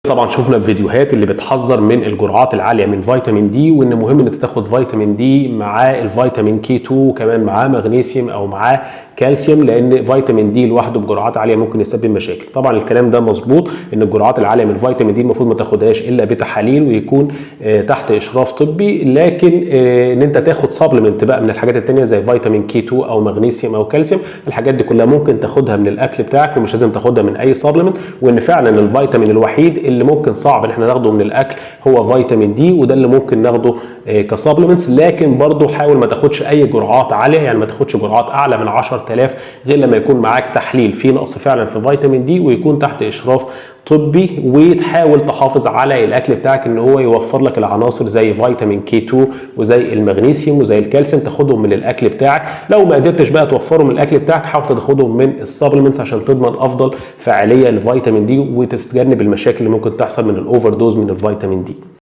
طبعا شفنا الفيديوهات اللي بتحذر من الجرعات العالية من فيتامين دي، وان مهم ان انت تاخد فيتامين دي معاه الفيتامين كي 2 وكمان معاه مغنيسيوم او معاه كالسيوم، لان فيتامين دي لوحده بجرعات عالية ممكن يسبب مشاكل. طبعا الكلام ده مظبوط، ان الجرعات العالية من فيتامين دي المفروض ما تاخدهاش الا بتحاليل ويكون تحت اشراف طبي، لكن ان انت تاخد supplement بقى من الحاجات التانية زي فيتامين كي 2 او مغنيسيوم او كالسيوم، الحاجات دي كلها ممكن تاخدها من الاكل بتاعك ومش لازم تاخدها من اي supplement. وان فعلا الفيتامين الوحيد اللي ممكن صعب ان احنا ناخده من الاكل هو فيتامين دي، وده اللي ممكن ناخده ك supplements. لكن برضو حاول ما تاخدش اي جرعات عالية، يعني ما تاخدش جرعات اعلى من 10000 غير لما يكون معاك تحليل في نقص فعلا في فيتامين دي ويكون تحت اشراف طبي. وتحاول تحافظ على الاكل بتاعك ان هو يوفر لك العناصر زي فيتامين كي 2 وزي المغنيسيوم وزي الكالسيوم، تاخدهم من الاكل بتاعك. لو ما قدرتش بقى توفرهم من الاكل بتاعك حاول تاخدهم من ال supplements عشان تضمن افضل فعالية لفيتامين دي وتتجنب المشاكل اللي ممكن تحصل من ال overdose من الفيتامين دي.